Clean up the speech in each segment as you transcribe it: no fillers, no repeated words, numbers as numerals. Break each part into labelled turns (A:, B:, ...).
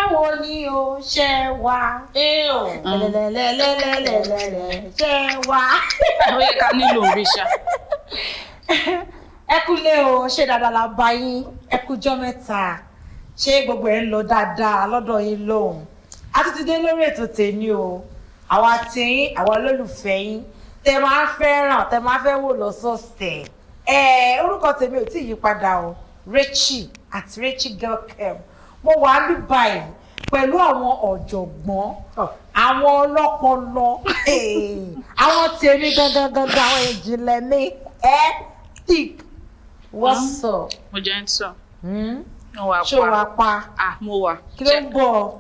A: Báwo ni o ṣe wà? Lẹ́lẹ́lẹ́lẹ́lẹ́lẹ́lẹ́ ṣe wà.
B: Ó yẹ ká nílò òrìṣà.
A: Ẹ kúlé o, ṣé dáadáa la bá yín? Ẹ kújọ́ mẹ́ta. Ṣé gbogbo ẹ̀ ń lọ dáadáa lọ́dọ̀ yín lóhùn? A tún ti dé lórí ètò tèmi o. Àwa tí yín, àwa olólùfẹ́ yín, tẹ máa ń fẹ́ràn, tẹ máa ń fẹ́ wò lọ́sọ̀ọ̀sẹ̀. Ẹ orúkọ tèmi ò tí ì yí padà o. Rachie àti Rachie Girl Cam. Mo wà ń bí báyìí pẹ̀lú àwọn ọ̀jọ̀gbọ́n, àwọn ọlọ́pọlọ, àwọn tèmi gangan gangan, àwọn ìjìnlẹ̀ mi. Ẹ thick. What's up?
B: Mo jẹ́ ń sọ. Mo wà.
A: Ṣé o
B: pa.
A: Wà pa?
B: Ah, mo wà.
A: Kí ló ń bọ̀?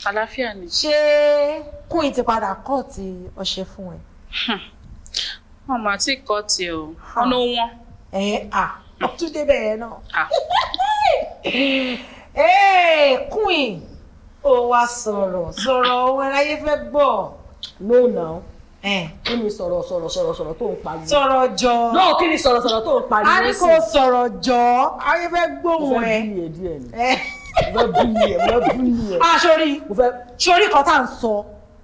B: Àlàáfíà ni.
A: Ṣé Queen ti padà cut ọṣẹ fún ẹ?
B: Wọn máa tí kọ́ tiẹ̀ o. Ọ̀nà wọn.
A: Ẹ à ọtún débẹ̀ yẹn náà.
B: Ah.
A: Ee, Queen, ó wá sọ̀rọ̀ sọ̀rọ̀, ohun ẹláyé fẹ́ gbọ́.
C: No now.
A: Ẹ
C: Kí ni sọ̀rọ̀ sọ̀rọ̀ sọ̀rọ̀ sọ̀rọ̀ tó ń pariwo?
A: Sọ̀rọ̀ jọ.
C: No, kí ni sọ̀rọ̀ sọ̀rọ̀ tó ń pariwo?
A: A ní kó sọ̀rọ̀ jọ, ayé fẹ́
C: Mo
A: gbóhùn
C: fẹ́
A: ẹ.
C: bully ẹ díẹ̀ ni.
A: Ẹ.
C: Mo fẹ́ bully ẹ, mo fẹ́ bully ẹ.
A: Ah, sórí
C: Mo fẹ́.
A: sórí kan tá à ń sọ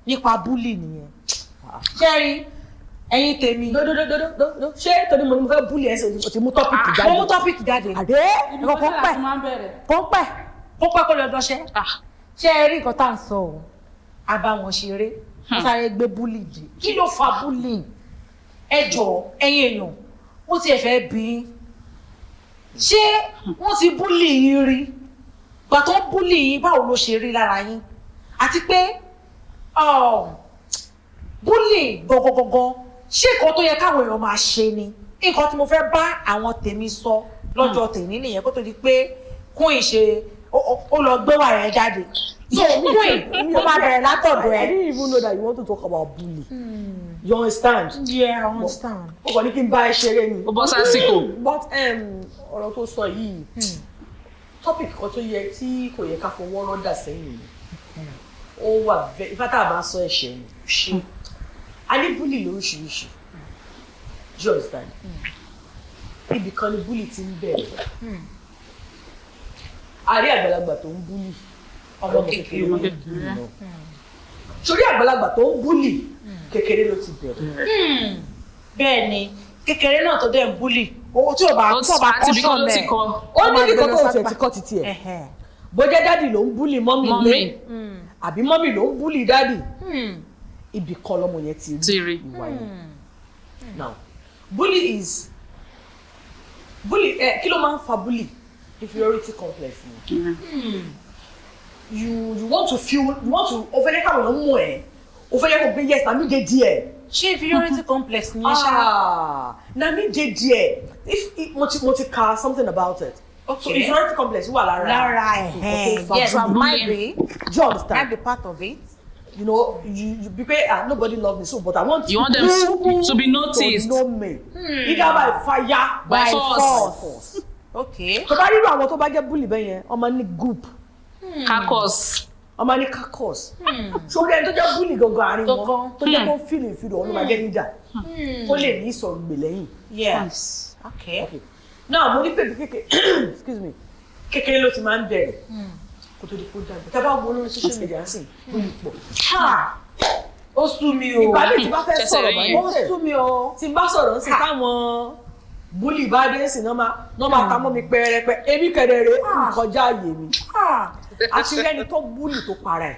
A: nípa bully nìyẹn. Ṣé rí ẹ̀yin tèmi?
C: Dododododo, ṣé torí mo ní mo fẹ́ bully ẹ ṣe o ti mú topic jáde?
A: Mo mú topic jáde.
C: Àdé.
A: Kò pẹ́, kò pẹ́, kò pẹ́ kó lọ dọ́ṣẹ́.
B: Ah.
A: Ṣé ẹ rí nǹkan tá à ń sọ o? A bá wọn ṣeré, wọ́n sáré gbé bully dé. Kí ló fa bully? Ẹ jọ̀ọ́, ẹ̀yin èèyàn, mo tiẹ̀ fẹ́ bí yín. Ṣé wọ́n ti bully yín rí? Gbà tó ń bully yín, báwo ló ṣe rí lára yín? Àti pé bully gangan, ṣé nǹkan tó yẹ káwọn èèyàn máa ṣe ni? Nǹkan tí mo fẹ́ bá àwọn tèmi sọ lọ́jọ́ tèmi nìyẹn, kó tó di pé Queen ṣe ó lọ gbé wà yẹn jáde. So Queen, ó máa bẹ̀rẹ̀ látọ̀dọ̀
C: I
A: ẹ.
C: didn't even know that you want to talk about bully. You understand?
A: Yeah, I understand.
C: Ó kàn ní kí n bá ẹ ṣeré ni.
B: Ó bọ́ sásìkò.
C: But ọ̀rọ̀ tó sọ yìí, topic kan tó yẹ tí kò yẹ ká fọwọ́ rọ́dà sẹ́yìn ni. Ó wà vẹ́ ifá tá a bá sọ ẹ̀ṣẹ̀ ni. Ṣé a ní bully lóríṣiríṣi? Do you understand? Ibì kan ni bully ti ń bẹ̀rẹ̀. A rí àgbàlagbà tó ń bully ọmọ kékeré ló ń bully náà. Sórí àgbàlagbà tó ń bully, kékeré ló ti bẹ̀rẹ̀.
A: Bẹ́ẹ̀ ni, kékeré náà tó dẹ̀ ń bully owó tí ò bá
B: Ó
A: tí ò bá
B: àti ibi kan ló ti
A: kọ́sọ̀
B: kọ.
C: Ó ní nìkan tó tiẹ̀ ti kọ́ títí ẹ̀. Bó jẹ́ daddy ló ń bully mummy
B: Mummy.
C: lé, àbí mummy ló ń bully daddy, ibì kan lọmọ yẹn ti
B: Ti
C: rí
B: rí.
C: ìwà yẹn. Now, bully is bully. Ẹ kí ló máa ń fa bully? Inferiority complex ni. You want to feel, you want to, o fẹ́ jẹ́ káwọn èèyàn mọ̀ ẹ́, o fẹ́ jẹ́ kó gbé, "Yes, na me dey there."
A: Ṣé inferiority complex ni ẹ ṣá?
C: Ah, na me dey there. If mo ti ka something about it, so inferiority complex wà lára
A: Lára.
C: nǹkan tó fa
A: Yes,
C: bully.
A: might be.
C: Do you understand?
A: Might be part of it.
C: You be ah, nobody love me so, but I want
B: You want them
C: people
B: to be noticed.
C: To know me, either by fire,
B: By
A: By
B: force.
A: force.
C: Force.
A: Okay.
C: Tó bá rírọ àwọn tó bá jẹ́ bully bẹ́ẹ̀ yẹn, wọ́n máa ní group,
B: Caucus.
C: wọ́n máa ní caucus. Sórí ẹni tó jẹ́ bully gangan àárín wọn
A: Gangan.
C: tó jẹ́ kó feel inferior, ló máa jẹ́ leader tó lè ní ìsọ̀rọ̀ gbè lẹ́yìn.
A: Yes, okay.
C: Okay. Now, mo ní pé kékeré, excuse me, kékeré ló ti máa ń bẹ̀rẹ̀ kó tó di kó dàgbà. Tá a bá wo lórí social media sí, bully pọ̀.
A: Ha, ó sú mi o.
C: Ìgbà míì tí bá fẹ́
B: Ṣẹ̀ṣẹ̀
C: sọ̀rọ̀
B: rí
C: báyìí,
B: yẹn.
A: Ó sú mi o.
C: Tí n bá sọ̀rọ̀ ń sìn, táwọn bully bá dé sí, náà máa ta mọ́ mi pẹ́rẹpẹ́. Èmi kẹ̀dẹ̀rẹ̀, kọjá àyè mi.
A: Ah.
C: Àti rẹ́ni tó bully tó para ẹ̀.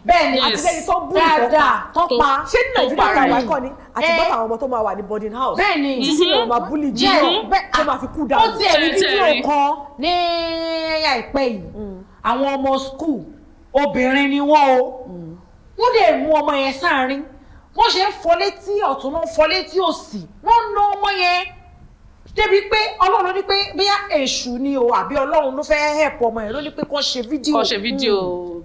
A: Bẹ́ẹ̀ ni.
C: Àti rẹ́ni tó bully tó pa.
A: Dáadáa, tó pa.
C: Ṣé ní Nàìjíríà
B: para
C: kan wà
B: ẹ̀.
C: kọ́ ni àti
A: Eh.
C: gbọ́dọ̀ àwọn ọmọ tó máa wà ní boarding house
A: Bẹ́ẹ̀ ni.
C: tí sí wọn máa bully jù
A: Yes, bẹ́ẹ̀.
C: tó máa fi kú
A: Ó
C: dànù.
A: tiẹ̀ rí
B: Ṣé
A: fídíò
B: rí?
A: kan ní àìpẹ́ yìí, àwọn ọmọ school, obìnrin ni wọ́n o, wọ́n dẹ̀ mú ọmọ yẹn sáàrin, wọ́n ṣe ń fọ́ létí ọ̀tún ló ń fọ́ létí òsì, wọ́n ń ná ọmọ yẹn débi pé Ọlọ́run ló ní pé bóyá èṣù ni o àbí Ọlọ́run ló fẹ́ help ọmọ yẹn, ló ní pé kó ṣe fídíò.
B: Kọ́ ṣe fídíò.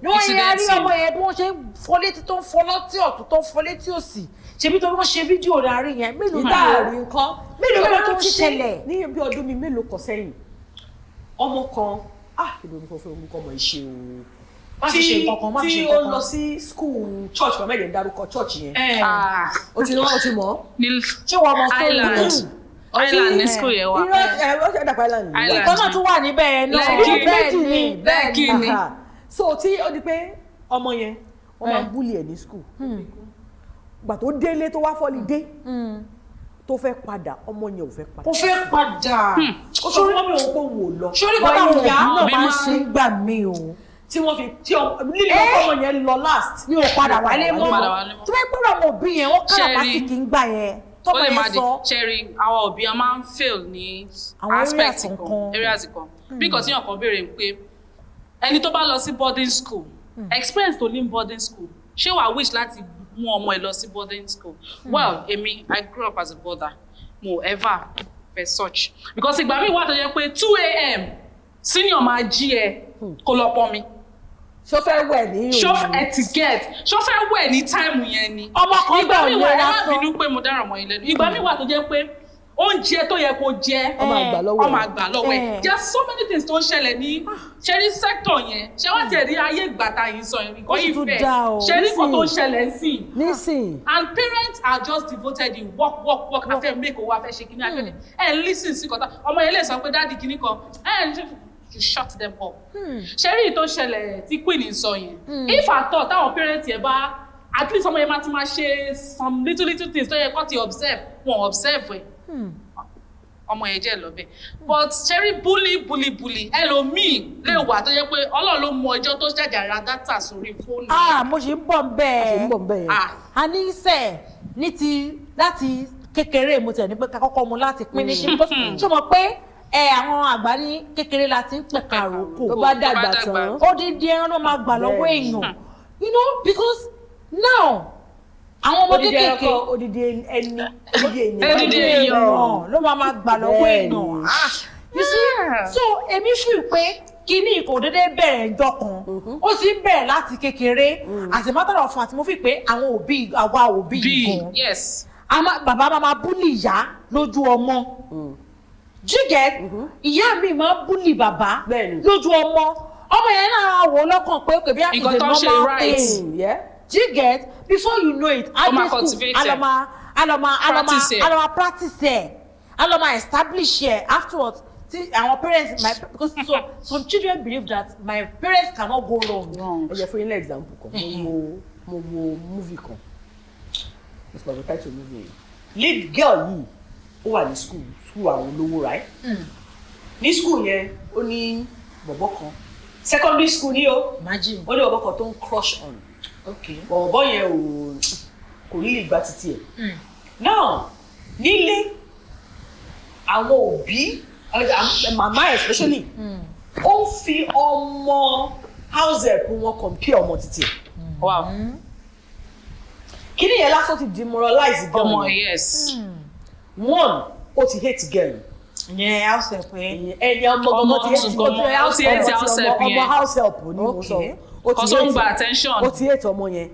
A: Ní wọ́n yẹn rí
B: incident.
A: ọmọ yẹn bí wọ́n ṣe ń fọ́ létí, tó ń fọ́ létí ọ̀tún, tó ń fọ́ létí òsì, ṣebí tó wọ́n ṣe fídíò láàrin yẹn. Mélòó
C: Ìta àrí nǹkan.
A: Mélòó mélòó tó ń ṣẹlẹ̀?
C: Ní bí ọdún mi mélòó kan sẹ́yìn, ọmọ kan, ah, kí ló ń fọ́ fún orúkọ ọmọ ìṣe o?
A: Má fi ṣe nǹkan kan, má fi ṣe
C: Tí
A: nǹkan
C: ó
A: kan.
C: lọ sí school church kan, mẹ́jẹ̀ ń dárúkọ church yẹn.
B: Ah,
C: Ó ti náà, ó ti mọ̀.
B: Ní
A: Ṣé wọ́n mọ story?
B: Island. Island ní school yẹn wà.
C: Irọ́ ẹ, ó ṣe dàpọ̀ Island ni.
B: Island.
A: Ìkan náà tún wà níbẹ̀ yẹn náà.
B: Lẹ́kì.
A: Bẹ́ẹ̀ ni, bẹ́ẹ̀
B: Lẹ́kì
A: ni.
B: ni.
C: Aha. So tí ó di pé ọmọ yẹn, wọ́n máa ń bully ẹ̀ ní school. Gbà tó délé, tó wá f'holiday, tó fẹ́ padà, ọmọ yẹn ò fẹ́ padà.
A: Kò fẹ́ padà.
C: Ó sọ fún mummy òun pé òun ò lọ.
A: Sórí kọ́ táwọn òbí náà
B: Òbí
A: máa ń
B: máa
A: ṣe ń gbà mí o.
C: Tí wọ́n fi tí ọmọ lílé ọmọ yẹn lọ last.
A: Mi ò padà wálé mọ́.
B: Padà wálé mọ́.
A: Tó bá pẹ́rọ àwọn òbí yẹn, wọ́n kára
B: Ṣé rí?
A: pásíkì ń gbà yẹn.
B: Ó
A: Tọ́mọ
B: lè má
A: yẹn
B: di
A: sọ.
B: Ṣẹ́rí, àwọn òbí a máa ń fail ní
A: Àwọn
B: aspect
A: areas
B: kan,
A: kọ̀ọ̀kan.
B: areas kan. Bí nǹkan tí yàn kan béèrè ń pé ẹni tó bá lọ sí boarding school, experience tó ní boarding school, ṣé wàá wish láti mú ọmọ ẹ lọ sí boarding school? Well, èmi, I grew up as a boarder. Mo ever fẹ́ such, because ìgbà míì wà tó jẹ́ pé 2 a.m. senior máa jí ẹ kó lọ pọn mi.
C: Ṣó fẹ́ wẹ̀ ní
B: Ṣó etiquette, ṣó fẹ́ wẹ̀ ní time yẹn ni?
A: Ọmọ kan
B: Ìgbà
A: gbà
B: míì wà, ẹ má
A: lásán.
B: bínú pé mo dáràn mọ́ yín lẹ́nu, ìgbà míì wà tó jẹ́ pé oúnjẹ tó yẹ kó jẹ,
C: Ọmọ àgbà lọ́wọ́
B: ọmọ
C: ẹ̀.
B: àgbà lọ́wọ́ ẹ̀. There are so many things tó ń ṣẹlẹ̀ ní ṣẹ́rí sector yẹn. Ṣé wọ́n ti rí ayé ìgbà tá yìí sọ yẹn, nǹkan
A: Ó sì
B: yìí
A: tún
B: fẹ́
A: dáa o.
B: ṣẹ́rí nǹkan tó ń ṣẹlẹ̀ sí i.
C: Nísìnyí.
B: And parents are just devoted in work, work, work. A fẹ́ make owó, a fẹ́ ṣe kíní, a fẹ́ ẹ listen sí kọ́tà ọmọ yẹn lè sọ pé daddy kíní kan ẹ you shut them up. Ṣẹ́rí tó ṣẹlẹ̀ tí Queen ń sọ yẹn, if at all táwọn parents yẹn bá at least, ọmọ yẹn máa ti máa ṣe some little little things tó yẹ kó ti observe, wọn observe ẹ̀, ọmọ yẹn jẹ́ lọ́bẹ̀. But ṣẹ́rí, bully, bully, bully, ẹlòmíì lè wà tó yẹ pé Ọlọ́run ló mọ ọjọ́ tó ṣàjà ra data sórí fóònù.
A: Ah, mo ṣe ń bọ̀ ń
C: Ṣe ń
A: bẹ́ẹ̀.
C: bọ̀ bẹ́ẹ̀ yẹn.
B: Ah.
A: A ní sẹ̀ ní ti láti kékeré, mo tẹ̀ ní pé ká kọ́kọ́ mu láti pín ní ṣe, ṣé o mọ̀ pé ẹ àwọn àgbà ní kékeré la ti ń pẹ̀ka àrókò.
C: Tó bá dàgbà
B: Tó bá dàgbà.
C: tán.
A: Odindi ẹran ló máa gbà lọ́wọ́
C: Bẹ́ẹ̀ni.
A: èèyàn, because now àwọn ọmọ
C: Odidi
A: kéékèèké
C: ẹranko, odidi ẹni, odidi ènìyàn.
B: Odidi èèyàn.
A: Ló máa máa gbà lọ́wọ́
C: Bẹ́ẹ̀ni.
A: èèyàn. Ah, you see, so èmi feel pé kíní kò déédéé bẹ̀rẹ̀ ìjọ kan, ó ti ń bẹ̀rẹ̀ láti kékeré. As a matter of fact, mo fi pé àwọn òbí, àwa òbí
B: bí
A: gan,
B: yes
A: bàbá máa máa bully ìyá lójú ọmọ. Do you get? Ìyá mi máa ń bully bàbá
C: Bẹ́ẹ̀ni.
A: lójú ọmọ. Ọmọ yẹn náà wò ó lọ́kàn pé okay, bí
B: Nǹkan
A: it's a
B: tó ń ṣe
A: normal
B: right.
A: thing.
C: Yeah.
A: Do you get? Before you know it,
B: Ó máa
A: á dé school,
B: cultivate
A: á lọ
B: ẹ̀.
A: máa á lọ máa á lọ máa
B: Practice ẹ̀.
A: á lọ máa practice ẹ̀, á lọ máa establish ẹ̀. Afterwards, tí àwọn parents my, because so some children believe that my parents cannot go wrong.
B: Wrong.
C: Ẹ jẹ́ fún yín ní example kan. Mo wo movie kan, mo sì gbàgbé title movie yẹn. Lead girl yìí, ó wà ní school àwọn olówó, right? Ní school yẹn, ó ní bọ̀bọ̀ kan, secondary school ní o.
A: Imagine.
C: Ó ní bọ̀bọ̀ kan tó ń crush on. Bọ̀bọ̀ yẹn ò kò rí lè gba títí ẹ̀. Now, nílé, àwọn òbí, màmá especially, ó ń fi ọmọ house help wọn compare ọmọ títí ẹ̀. Kíní yẹn lásán ti demoralize girl
B: Ọmọ
C: yẹn. One, ó ti hate girl.
A: Ìyẹn house help yẹn.
C: Ẹni ọmọ
B: Ọmọ
C: gangan ti hate.
B: tún ó ti hate house help
C: ọmọ
B: yẹn.
C: house help ni mo sọ. Ó ti
B: Cause ó ń
C: hate,
B: gba attention.
C: ó ti hate ọmọ yẹn.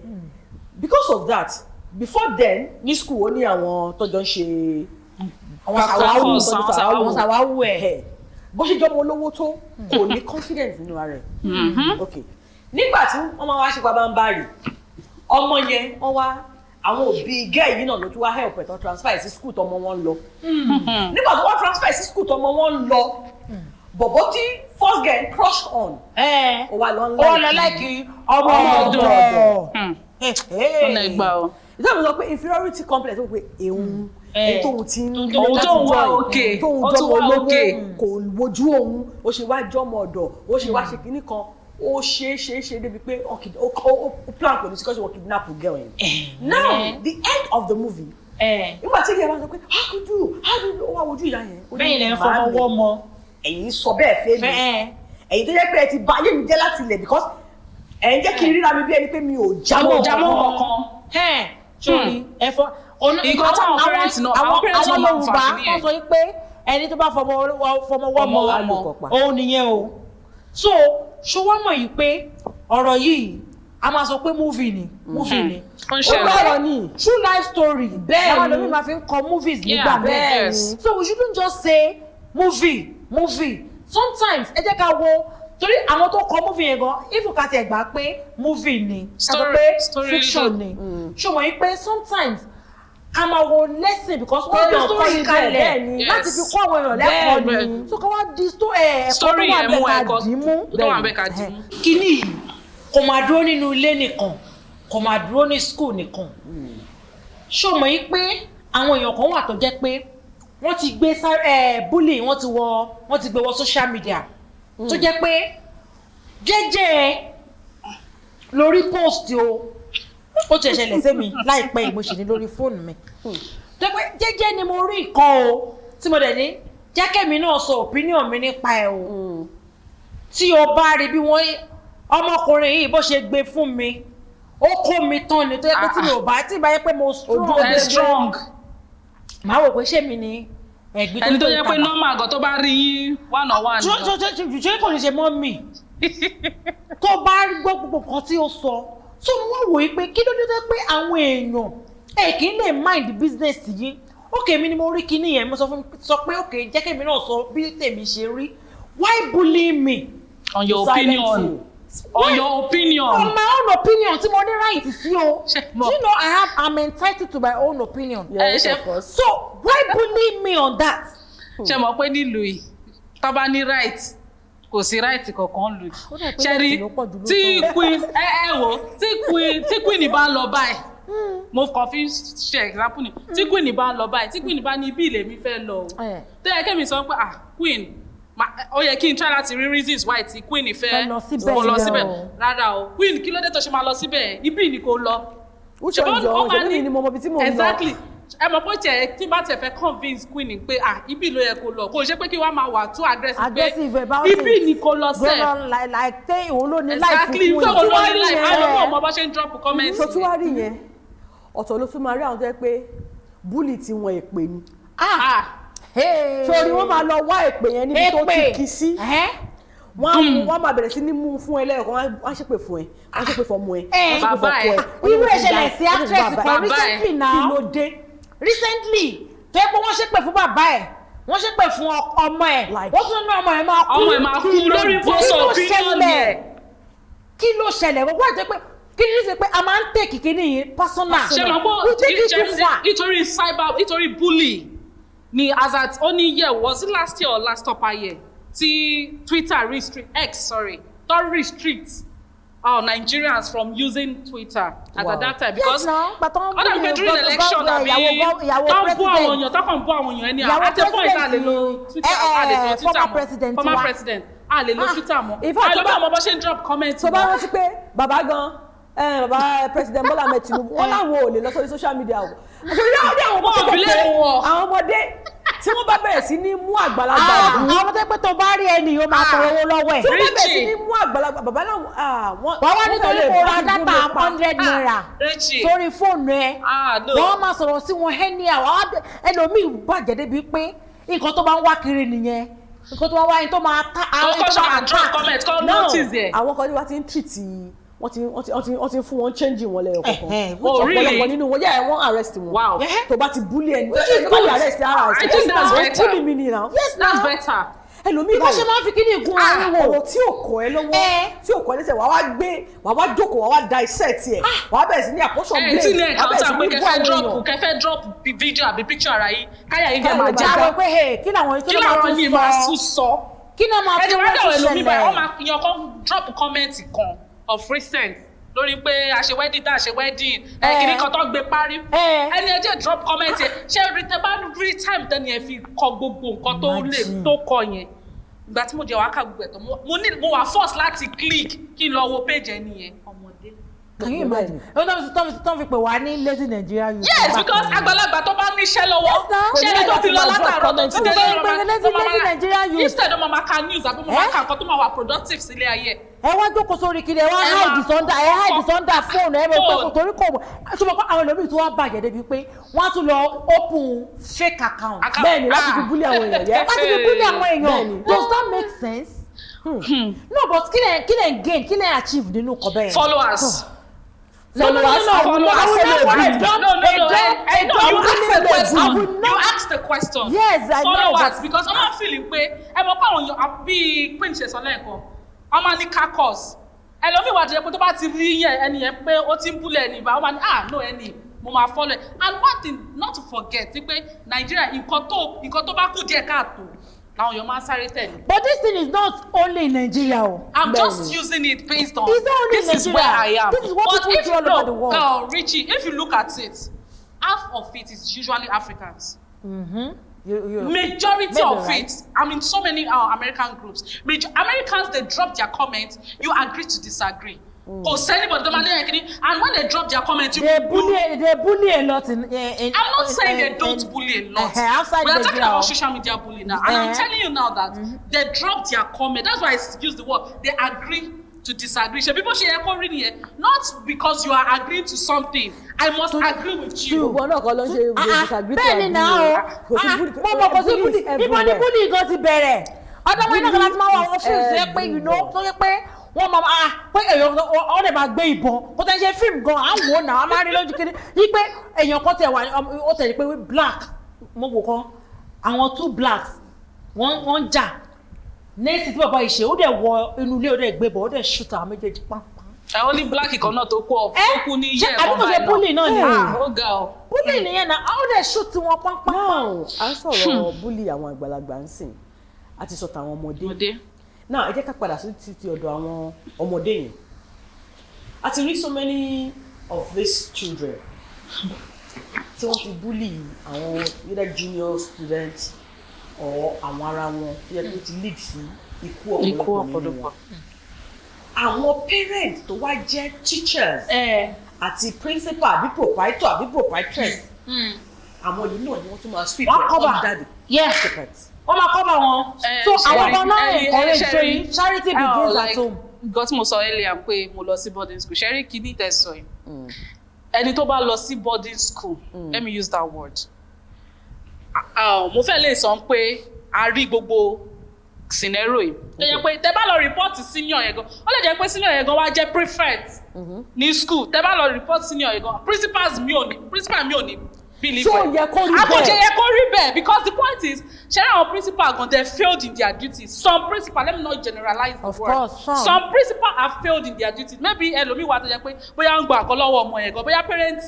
C: Because of that, before then, ní school, ó ní àwọn tọ́jọ́ ń ṣe
A: Àwọn
B: Kakafos,
A: sàwáwù.
B: àwọn sàwáwù.
A: Àwọn sàwáwù ẹ̀.
C: Ẹ̀ bó ṣe jọmọ olówó tó, kò ní confidence nínú ara ẹ̀. Ok, nígbà tí wọ́n máa wá ṣe pabambarì ọmọ yẹn, wọ́n wá, àwọn òbí girl yìí náà ló tún wá help ẹ̀ tán transfer ẹ̀ sí school tọmọ wọn lọ. Nígbà tó wá transfer ẹ̀ sí school tọmọ wọn lọ, bọ̀bọ̀ tí first girl crush on,
A: Ẹ
C: ó wá lọ ń
A: ó lọ like ọmọ
B: Ọmọ
A: ọ̀dọ̀.
B: ọ̀dọ̀. Ọ̀nà ìgbà o.
C: Ìjọba sọ pé inferiority complex, ó pé èhun èyí tóun ti ń
B: Òun tóun wá òkè,
C: tóun
B: ó tún
C: jọmọ
B: wá
C: olówó
B: òkè.
C: kò wojú òun, ó ṣe wá jọmọ ọ̀dọ̀, ó ṣe wá ṣe kinní kan, ó ṣe é ṣe é ṣe débi pé wọ́n ó plan pẹ̀lú security, wọ́n kidnap girl yẹn. Now, the end of the movie, nígbà tí ìyá bá sọ pé how could you, how do you, ó wá wojú ìyá yẹn, ó ní,
A: Bẹ́ẹ̀ lẹ́ ń fọmọ
C: "Màámi,
A: wọ́ mọ.
C: Ẹ̀yin sọ bẹ́ẹ̀ fẹ́ mi,
A: Fẹ́
C: ẹ̀yin tó jẹ́ pé ẹ ti bà ayé mi jẹ́ láti ilẹ̀, because ẹ̀ ń jẹ́ kí n ríra mi bí ẹni pé mi ò jámọ́
B: Kò jámọ́ kankan.
A: Ẹ̀ sórí ẹ̀fọ́.
B: Nǹkan táwọn parents náà, àwọn parents náà
A: àwọn
B: máa ń fà
A: Yorùbá
B: kí nìyẹn.
A: wọ́n sọ pé ẹni tó bá fọmọ fọmọ wọ́ mọ
B: Ọmọ
C: wọ́ mọ.
A: òun nìyẹn o. So ṣó wá mọ̀ yìí pé ọ̀rọ̀ yìí, a máa sọ pé movie ni, movie ni.
B: Ó ń
C: Ó
B: ṣẹlẹ̀.
C: gbọ́dọ̀ ní.
A: True life story
C: Bẹ́ẹ̀ni.
A: làwọn ẹlòmíì máa fi ń kọ movies nígbà míì.
B: Yes.
A: So we shouldn't just say movie, movie. Sometimes ẹ jẹ́ ká wo, torí àwọn tó kọ movie yẹn gan, if ká tiẹ̀ gbà pé movie ni, ká sọ
B: Story-
A: pé
B: story
A: fiction ni, ṣùgbọ́n yìí pé sometimes ká máa wo lesson, because wọ́n gbé
C: Story
A: story
C: bẹ́ẹ̀,
A: kalẹ̀
C: bẹ́ẹ̀ ni.
A: láti fi
B: Yes.
A: kọ́ àwọn èèyàn lẹ́kọ̀ọ́
B: Bẹ́ẹ̀
A: ni. So ká wá di ẹ̀kọ́ tó
B: Story
A: wà
B: yẹn
A: bẹ́ẹ̀
B: mú
A: ká
B: ẹ̀kọ́
A: dì í mú.
B: tó wà bẹ́ẹ̀ ká dì í mú.
A: Kíní yìí Kò máa dúró nínú ilé nìkan, kò máa dúró ní school nìkan. Ṣó mọ̀ yín pé àwọn èèyàn kan wà tó jẹ́ pé wọ́n ti gbé bully, wọ́n ti gbé wọ social media, tó jẹ́ pé jẹ́jẹ́ lórí post o, ó ti ṣẹlẹ̀ sí mi láìpẹ́ yìí, mo sì ní lórí fóònù mi, tó jẹ́ pé jẹ́jẹ́ ni mo rí nǹkan o, tí mo dẹ̀ ní jẹ́ kẹ́mi náà sọ opinion mi nípa ẹ̀ o. Tí o bá rí bí wọ́n ọmọkùnrin yìí bó ṣe gbé fún mi, ó kó mi tán ni, tó yẹ pé tí mi ò bá tí ì bá yẹ pé mo strong,
B: Ẹ strong.
A: Màá wò pé ṣé mi ni ẹ̀gbin.
B: Ẹni tó yẹ pé normal gan, tó bá rí yín one on one.
A: Ṣé kò ní ṣe mọ́ mi tó bá gbọ́ gbogbo nǹkan tí ó sọ? Tó mo wá wò ó pé kí ló dé tó pé àwọn èèyàn ẹ kì í lè mind business yín. Okay, mi ni mo rí kíní yẹn, mo sọ fún sọ pé okay, jẹ́ kémi náà sọ bí tèmi ṣe rí. Why bully me?
B: On your
C: Silent
B: opinion.
C: you.
B: On your opinion.
A: On my own opinion tí mo ní right sí o.
B: Ṣé
A: Do you know I'm entitled to my own opinion?
C: Yes,
B: Eh,
C: of course.
A: So why bully me on that?
B: Ṣe mọ̀ pé nílùú yìí, tó bá ní right, kò sí right kankan lù.
A: Ó dà pé
B: Ṣe rí
A: right ló pọ̀ jù
B: tí
A: lóòótọ́.
B: queen ẹ wò, tí queen bá ń lọ báyìí, mo kàn fi ṣe example ni, tí queen bá ń lọ báyìí, tí queen bá ní ibi ilé mi fẹ́ lọ o, tó yẹ kémi sọ pé, "Ah, queen," ó yẹ kí n try láti rí reasons why tí queen fẹ́
A: Fẹ́ lọ síbẹ̀
B: kó lọ
A: yẹn
B: síbẹ̀.
A: O.
B: Rárá o, queen, kí ló dé tó ṣe máa lọ síbẹ̀? Ibi ni kò lọ.
C: Which one is your own? Ṣebí mi ni mo mọ ibi tí mò ń lọ.
B: Exactly. Ẹ mọ̀ pé tiẹ̀ tí bá tiẹ̀ fẹ́ convince queen pé, ah, ibi ló yẹ kó lọ, kò ṣe pé kí wàá máa wà too aggressive pé
A: Aggressive about
B: ibi
A: it.
B: ni kò lọ sẹ́ẹ̀.
A: Gbọ́dọ̀ like tẹ́ òun ló ní life.
B: Exactly,
A: Fún
B: pé òun ló ní life,
A: yẹn.
B: àwọn ọmọ ọmọ bá ṣe ń drop comment.
C: Tó tún wá rí yẹn, ọ̀tọ̀ ló tún máa rí àwọn tó yẹ pé bully tí wọn èpè ni.
B: Ah.
A: Hey.
C: Torí wọ́n máa lọ wá èpè yẹn níbi tó ti
A: Èpè.
C: kì í sí.
A: Ẹ̀hẹ́.
C: Wọ́n á máa bẹ̀rẹ̀ sí ní mú fún ẹ lẹ́yọ̀kan, wọ́n á ṣépè fún ẹ, wọ́n á ṣépè fún ọmọ ẹ, wọ́n á ṣépè fún
B: Bàbá
C: ọkọ
B: ẹ.
C: ẹ.
A: Irú ẹ̀ ṣẹlẹ̀ sí actress kan
B: Bàbá ẹ̀.
A: recently
C: Kí
A: now.
C: ló dé?
A: Recently, tó yẹ pé wọ́n ṣépè fún bàbá ẹ̀, wọ́n ṣépè fún ọmọ ẹ̀,
C: Like-
A: wọ́n tún ní ọmọ ẹ̀ máa kú.
B: Ọmọ ẹ̀ máa kú
A: Kí ló
B: lórí
A: dé?
B: post
A: Kí ló
B: opinion
A: ṣẹlẹ̀?
B: yẹn.
A: Kí ló ṣẹlẹ̀? Gbogbo àti pé kí ni ṣe pé a máa ń take kíní yìí personal.
B: Ṣe mọ̀ pé
A: We take it too far.
B: nítorí cyber, nítorí bully ni, as at ó ní year, was it last year or last upper year, tí Twitter restrict, X, sorry, tó restrict Nigerians from using Twitter at that time because
A: Yes now, but tó ń
B: ó dàbí pé during election àbí
A: ìyàwó
B: tó ń bú àwọn
A: president.
B: èèyàn, tó kàn ń bú àwọn èèyàn ẹni
A: Ìyàwó
B: at a point a lè lo Twitter, a lè lo
A: eh,
B: Twitter
A: former
B: mọ́.
A: president
B: Former
A: wa.
B: president, a lè lo Twitter mọ́.
C: In fact,
B: A lè
C: tó bá-
B: bá àwọn bó ṣe ń drop comment
C: Tó bá
B: mọ́.
C: rántí pé bàbá gan, bàbá President Bola Ahmed Tinubu, wọn láwọn ò lè lọ sórí social media o. Àṣírí àwọn ọmọdé, àwọn ọmọ
B: Wọn ò
C: kékeré,
B: blame wọn.
C: àwọn ọmọdé tí wọ́n bá bẹ̀rẹ̀ sí ní mú àgbàlagbà bú,
A: Àwọn tó pé tó bá rí ẹni yóò máa tọrọ owó lọ́wọ́ ẹ̀.
C: tí wọ́n bá bẹ̀rẹ̀ sí
B: Richie.
C: ní mú àgbàlagbà, bàbá láwọn wọ́n
A: Wàá wá
C: wọ́n
A: nítorí
C: fẹ́ lè
A: kó ra
C: bá
A: data
C: bú mi pa.
A: ₦100
B: Richie.
A: sórí fóònù ẹ,
B: Ah, no.
A: wọ́n máa sọ̀rọ̀ sí wọn anyhow. Ẹlòmíì bàjẹ́ débi pé nǹkan tó bá ń wá kiri nìyẹn, nǹkan tó bá ń wá ẹni tó máa ta
B: Tó
A: ẹni
B: kọ́
A: tó
B: ṣe
A: máa
B: máa drop
A: attack.
B: comment kọ́
A: No.
B: notice ẹ̀.
C: Àwọn kan ní wọ́n ti ń treat, wọ́n ti ń fún wọn change wọn lẹ́yọ̀ kọ̀ọ̀kan.
B: Oh, really?
C: Ọ̀pọ̀lọpọ̀ nínú wọn yẹ́ wọ́n arrest wọn.
B: Wow.
C: Tó bá ti bully ẹni tó bá ti arrest ara.
B: I think that's better.
C: Bully mi ni now.
A: Yes
B: That's
A: now.
B: better.
C: Ẹlòmíì
A: Bí wọ́n ṣe máa ń fi kíní ìgún ara yín wò.
C: Ọ̀rọ̀ tí ò kọ́ ẹ lọ́wọ́, tí ò kọ́ ẹ lẹ́sẹ̀, wàá wá gbé, wàá wá jókòó, wàá wá da iṣẹ́ tiẹ̀, wàá bẹ̀rẹ̀ sí ní àpọ́ṣọ̀
B: Ẹ tí ní
C: blame, wàá
B: ẹ̀ka
C: bẹ̀rẹ̀ sí
B: ọ̀tá pé
C: ní bú
B: kẹfẹ́
C: àwọn
B: drop
C: èèyàn.
B: kẹfẹ́ drop video àbí picture ara yín, káyà yín jẹ́
C: Káyà
B: máa
C: máa
B: já.
C: já.
A: Àwọn pé hey, kí làwọn
B: Kí làwọn
A: tún
B: ní máa tún sọ?
A: Kí náà máa
B: Ẹ
A: tún
B: jẹ́ wá
A: wọ́n
B: dàwọn
A: tún
B: ẹlòmíì báyìí, wọ́n
A: ṣẹlẹ̀?
B: máa yan kan drop comment kan of recent lórí pé a ṣe wedding tá a ṣe wedding ẹ kìíní kan tó gbé parí. Ẹni ẹ jẹ́ drop comment yẹn, ṣé rí tẹ bá rí time tẹ́ni ẹ fi kọ gbogbo nǹkan tó lè
A: Imagine.
B: tó kọ yẹn, ìgbà tí mo jẹ wàá kà gbogbo ẹ̀ tán, mo wà force láti click kí n lọ wo page ẹni yẹn, ọmọdé.
A: Can you imagine? Ó tó ń fi pè wá ní lazy Nigeria youth.
B: Yes, because àgbàlagbà tó bá níṣẹ́ lọ́wọ́,
A: Yes, now.
B: ṣé ẹni tó ti lọ látàárọ̀ tó ti dé
A: Ó
B: lọ́wọ́
A: pé lazy lazy Nigeria youth.
B: instead ó máa ma ka news àbí mo máa ka nǹkan tó máa wà productive sílé ayé.
A: Ẹ wá jókòó sórí kiri, ẹ wá hide under, ẹ hide under phone ẹ bẹ pé kò torí kò ṣùgbọ́n pé àwọn ẹlòmíì tó wá bàjẹ́ débi pé wọ́n á tún lọ open fake account.
C: Bẹ́ẹ̀ni, láti fi bully àwọn èèyàn, yeah.
A: Láti fi bully àwọn èèyàn.
C: Bẹ́ẹ̀ni.
A: Does that make sense? No, but kí lẹ gain, kí lẹ achieve nínú nǹkan bẹ́ẹ̀?
B: Followers.
A: No, no, no, no, no.
B: Followers.
A: I will not want a dumb,
B: No, no,
A: a
B: no.
A: dumb, a
B: No,
A: dumb
B: you ask the
A: bully.
B: question.
A: I will
B: You
A: not.
B: ask the question.
A: Yes, I know,
B: Followers,
A: but-
B: because ọmọ feeling pé ẹ mọ̀ pé àwọn èèyàn bíi Queen ṣe sọ lẹ́ẹ̀kan, wọ́n máa ní carcass. Ẹlòmíì wà tó yẹ pé tó bá ti rí yẹn ẹni yẹn pé ó ti ń bully ẹni ìbá, wọ́n máa ní, "Ah, no, ẹni mo máa follow ẹ." And one thing not to forget ni pé Nàìjíríà, nǹkan tó bá kù díẹ̀ káàtó Làwọn èèyàn máa ń sáré tẹ̀lé.
A: But this thing is not only in Nigeria o.
B: I'm just
C: Bẹ́ẹ̀ni.
B: using it based on
A: It's not only
B: this
A: in
B: is
A: Nigeria.
B: where I am.
A: This is what
B: But
A: people
B: if
A: do all
B: no,
A: over the world.
B: Richie, if you look at it, half of it is usually Africans.
A: Mm-hmm. You
B: Majority
A: Maybe
B: of
A: right.
B: it, I'm in so many American groups. Americans, they drop their comments, you agree to disagree. Kò sẹ́ni tó máa ní ẹ̀kíní, and when they drop their comment, you,
A: They
B: you
A: bully a lot in
B: I'm not saying they don't bully a lot.
A: Outside
B: We are talking
A: Nigeria.
B: about social media bullying now. And I'm telling you now that they drop their comment. That's why I use the word. They agree to disagree. Ṣebí bó ṣe yẹ kó rí nìyẹn. Not because you are agreeing to something, I must agree with you.
D: Gbogbo náà kọ́ ló ń ṣe
A: Ah, ah,
D: disagree to
A: bẹ́ẹ̀ ni
D: agree
A: náà
D: o.
A: o.
D: Kò sí
A: Ah,
D: bully.
A: mo mọ̀ kò sí
D: Bully
A: bully.
D: is
A: Ibo ni
D: everywhere.
A: bully gan ti bẹ̀rẹ̀? Ọ̀dọ́ wọn iná kan láti máa wọ àwọn fíìmù tó yẹ pé you know tó yẹ pé wọ́n máa ah pé èèyàn ọ lè máa gbé ìbọn kó tẹ́ ń ṣe fíìmù gan à ń wò ó náà a máa rí lójú kiri yí pé èèyàn kan tẹ̀ wà ní ó tẹ̀lé pé black mo wò kan àwọn two blacks wọ́n ń jà nẹ́ẹ̀sì tí bàbá yìí ṣe, ó dẹ̀ wọ inú ilé, ó dẹ̀ gbé bọ̀, ó dẹ̀ shoot àwọn méjèèjì pánpán.
B: Ẹ ó ní black kan náà tó kú ọ tó kú ní
A: Ṣé
B: iye
A: àbí kò ṣe bully náà ni?
B: Ah, ó ga ọ.
A: Bully nìyẹn náà, ó dẹ̀ shoot wọn pánpán.
D: Now à ń sọ̀rọ̀ bully àwọn àgbàlagbà ń sìn, àti sọ tàwọn ọmọdé.
B: Ọmọdé.
D: Now ẹ jẹ́ ká padà sí ti ọ̀dọ̀ àwọn ọmọdé yẹn. A ti rí so many of these children tí wọ́n ti bully àwọn either junior students or àwọn ara wọn tó yẹ kó ti lead sí ikú ọ̀pọ̀lọpọ̀ nínú wọn. Àwọn parents tó wá jẹ́ teachers àti principal àbí proprietor àbí proprietress, àwọn yìí náà ni wọ́n tún máa sweep
A: Wọ́n
D: ẹ̀
A: cover.
D: under the carpet.
A: Wọ́n máa cover wọn. So àwọn kan náà encourage
B: ṣe
A: charity begins at home.
B: Nǹkan tí mo sọ earlier pé mo lọ sí boarding school, ṣẹ́rí kìíní tẹ̀sán yìí, ẹni tó bá lọ sí boarding school, let me use that word, mo fẹ́ lè sọ pé a rí gbogbo scenario yìí tó yẹ pé tẹ bá lọ report senior yẹn gan, ó lè jẹ́ pé senior yẹn gan wá jẹ́ prefect ní school, tẹ bá lọ report senior yẹn gan, principals mi ò ní principal mi ò ní believe.
D: Ṣó yẹ kó rí
B: Àkànṣe
D: bẹ́ẹ̀?
B: yẹ kó rí bẹ́ẹ̀, because the point is, ṣé àwọn principal gan, they failed in their duties. Some principal, let me not generalize the
A: Of
B: word.
A: course, some.
B: Some principal have failed in their duties. Maybe ẹlòmíì wà tó jẹ́ pé bóyá ń gba àkọ́ lọ́wọ́ ọmọ yẹn gan, bóyá parent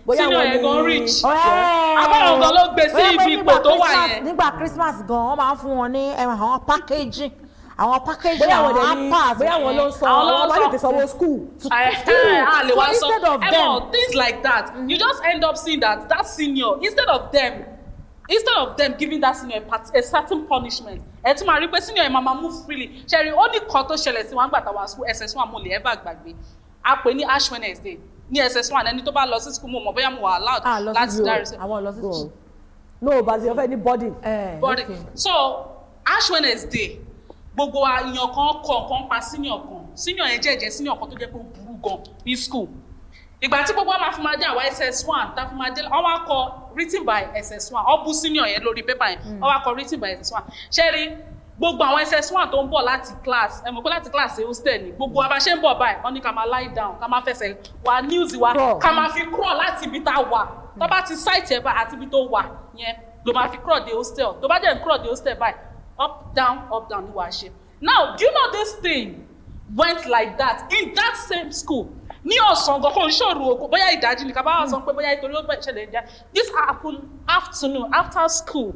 D: Bóyá
B: senior
D: wọn
B: yẹn gan
D: ní-
B: rich, àbáwọn gan ló gbé sí
A: Bóyá pé
B: ibi ipò
A: nígbà
B: tó wà
A: Christmas-
B: yẹn.
A: Nígbà Christmas gan, wọ́n máa ń fún wọn ní àwọn packaging, àwọn packaging,
D: Bóyá àwọn
A: àwọn
D: dẹ̀ ní
A: hampers.
D: bóyá àwọn ló ń san,
B: Àwọn ló ń
D: àwọn máa
B: san.
D: tètè sanwó school.
B: A lè
A: So
B: wá sọ
A: instead of
B: ẹ
A: them-
B: mọ̀, things like that, you just end up seeing that that senior, instead of them giving that senior a certain punishment, ẹ tún máa rí pé senior ẹ máa máa move freely. Ṣẹ́rí ó ní kan tó ṣẹlẹ̀ sí wọn gbà táwa school SS1, mo lè ever gbàgbé, a pè ní Ash Wednesday ní SS1. Ẹni tó bá lọ sí school, mo mọ̀ bóyá mo wà allowed
A: Ah, lọ sí
B: láti
A: bí o,
B: dárí sí.
A: àwọn lọ sí
D: Go on. No, but you fẹ́ ní body.
B: Body.
A: Okay.
B: So Ash Wednesday, gbogbo wa, èèyàn kan kọ nǹkan pa senior kan. Senior yẹn jẹ́jẹ́ senior kan tó jẹ́ pé ó burú gan ní school. Ìgbà tí gbogbo wa máa fi máa dé, àwa SS1 tá fi máa dé, wọ́n wá kọ "written by SS1". Wọ́n bú senior yẹn lórí paper yẹn, wọ́n wá kọ "written by SS1". Ṣé rí gbogbo àwọn SS1 tó ń bọ̀ láti class, ẹ mọ̀ pé láti class hostel ni gbogbo wa bá ṣe ń bọ̀ báyìí, wọ́n ní ká máa lie down, ká máa fẹsẹ̀ wa news wa,
D: Crawl.
B: ká máa fi crawl láti ibi tá a wà. Tó bá ti site ẹ̀ bá àti ibi tó wà yẹn ló máa fi crawl dé hostel. Tó bá dẹ̀ ń crawl dé hostel báyìí, up down, up down ni wàá ṣe. Now, do you know this thing went like that in that same school ní ọ̀sán gan, kò ń ṣòro o, bóyá ìdájí ni ká bá wà sọ pé bóyá ìtorí ó bẹ̀ ṣẹlẹ̀ ìjà. This happened afternoon after school,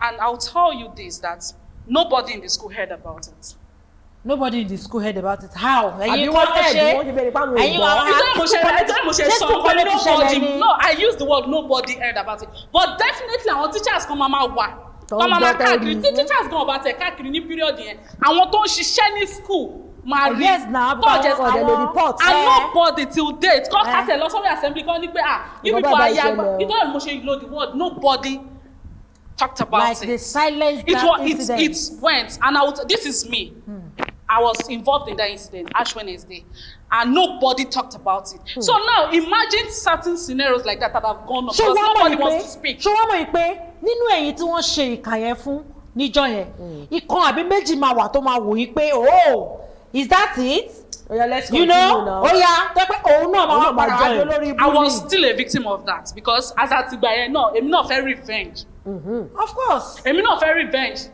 B: and I will tell you this, that nobody in the school heard about it.
A: Nobody in the school heard about it? How?
D: Àbí
A: Ẹ̀yin
D: wọ́n
A: kọ́ ló
D: heard,
A: ṣe?
D: wọ́n ti bẹ̀rẹ̀ pàmò
A: Ẹ̀yin
D: ìgbọ́.
A: wà-
B: Ìjọba mo ṣe
A: Ṣé
B: sọ
A: school
B: pé
A: kan ló ti ṣẹlẹ̀
B: nobody
A: ni?
B: No, I use the word "nobody heard about it", but definitely àwọn teachers kan máa ma wà
D: Tó
B: tó
D: ń
B: máa ma
D: gbọ́ tó
B: káàkiri.
D: rí.
B: Tí teachers gan ọba tẹ̀ káàkiri ní period yẹn, àwọn tó ń ṣiṣẹ́ ní school máa rí.
A: Yes, na
B: Tó jẹ́
D: Ọ̀dẹ̀ lè report.
B: And
A: Eh.
B: nobody till date kọ́
A: Eh.
B: kátẹ̀ lọ sórí assembly kan ní pé, ah, you
D: Nǹkan
B: people
D: báyìí
B: are
D: báyìí
B: yagba.
D: ṣẹlẹ̀ o.
B: Nítorí mo ṣe lo the word "nobody talked about
A: Like
B: it".
A: they silenced
B: It
A: that
B: was it
A: incident.
B: It went, and I would, this is me, I was involved in that incident, Ash Wednesday, and nobody talked about it. So now imagine certain scenarios like that that have gone on
A: Ṣé
B: because
A: wọ́n mọ̀
B: nobody
A: yìí
B: wants
A: pé
B: to speak.
A: Ṣé wọ́n mọ̀ yìí pé nínú ẹ̀yin tí wọ́n ṣe ìkà yẹn fún níjọ́ yẹn, ìkan àbí méjì máa wà tó máa wò yín pé, "Oh, is that it?"
D: Oya, let's
A: You
D: continue
A: know,
D: now.
A: ó yá, tó pé òun náà máa
D: Òun
A: wá
D: náà máa
A: padà wá
D: join.
A: di olórí
B: I
A: ibú
B: was
A: ni.
B: still a victim of that, because as at ìgbà yẹn náà, èmi náà fẹ́ revenge.
A: Of course.
B: Èmi náà fẹ́ revenge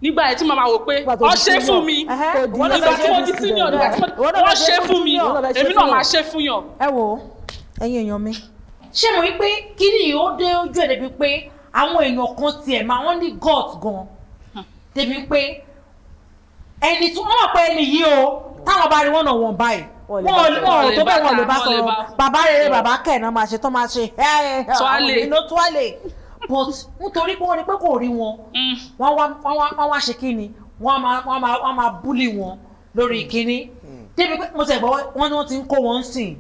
B: nígbà yẹn tí màá wò pé
D: Nígbà tó
B: ọ
D: di
B: ṣe
D: senior.
B: fún mi.
A: Ẹhẹ́,
D: Tó di
A: ìwọ náà
B: Nígbà
A: fẹ́
B: tí mo
A: ṣe
B: di
A: fún
B: senior, nígbà tí mo
A: Ìwọ náà
B: wọ́n
A: fẹ́
B: ṣe
A: ṣe
B: fún mi,
A: junior.
D: Ìwọ náà fẹ́ ṣe
B: èmi náà
D: fún
B: máa
D: yàn.
B: ṣe fún yàn.
A: Ẹ wo, ẹ̀yin èèyàn mi, ṣé mo rí pé kíni yìí ó dé ojú ẹ̀ débi pé àwọn èèyàn kan tiẹ̀ máa wọ́n ní gut gan. Débi pé ẹni tí wọ́n mọ̀ pé ẹni yìí o, táwọn bá rí wọ́n náà wọ̀n báyìí,
D: Wọ́n lè
A: wọ́n
D: bá
A: ò
D: sọ̀rọ̀.
A: wọ́n ò tó bẹ́ẹ̀, wọ́n lè bá
B: Wọ́n lè
A: sọ̀rọ̀.
B: bá
A: Bàbá rere, bàbá kẹ̀ náà máa ṣe tó máa ṣe
B: Tuale.
A: ìnú tuale, but nítorí pé wọ́n rí pé kò rí wọn, wọ́n wá ṣe kí ni, wọ́n máa bully wọn lórí kíní, débi pé mo tẹ̀ gbọ́ wọ́n ní wọ́n ti ń kó wọn sìn.